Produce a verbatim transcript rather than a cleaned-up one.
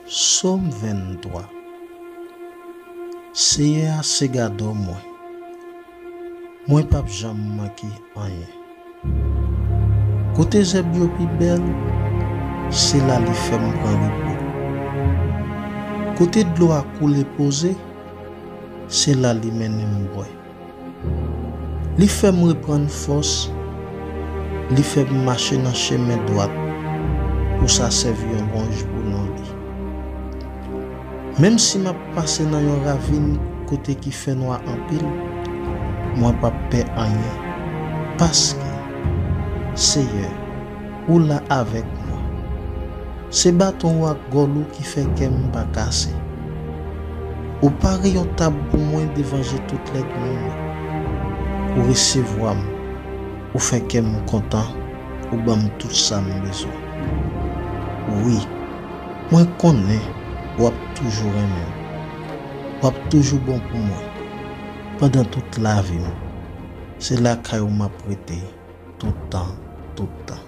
Sòm venntwa. Seyè a se gadò mwen. Mwen p ap janm manke anyen. Kote zèb yo pi bèl, se la li fè m pran repo. Kote dlo a koule poze, se la li mennen m bwè. Li fè m reprann fòs, li fè m mache nan chemen dwat pou sa sèvi yon lwanj pou non li. Menm si m ap pase nan yon ravin kote ki fè nwa anpil, mwen p ap pè anyen, paske, Seyè, ou la avèk mwen. Se baton ou ak gòl ou ki fè kè m pa kase. Ou pare yon tab pou mwen devan je tout lènmi mwen. Ou resevwa m, ou fè kè m kontan, ou ban m tout sa m bezwen. Wi, mwen konnen w ap toujou renmen m. W ap toujou bon pou mwen pandan tout lavi m. Se lakay ou m ap rete tout tan, tout tan.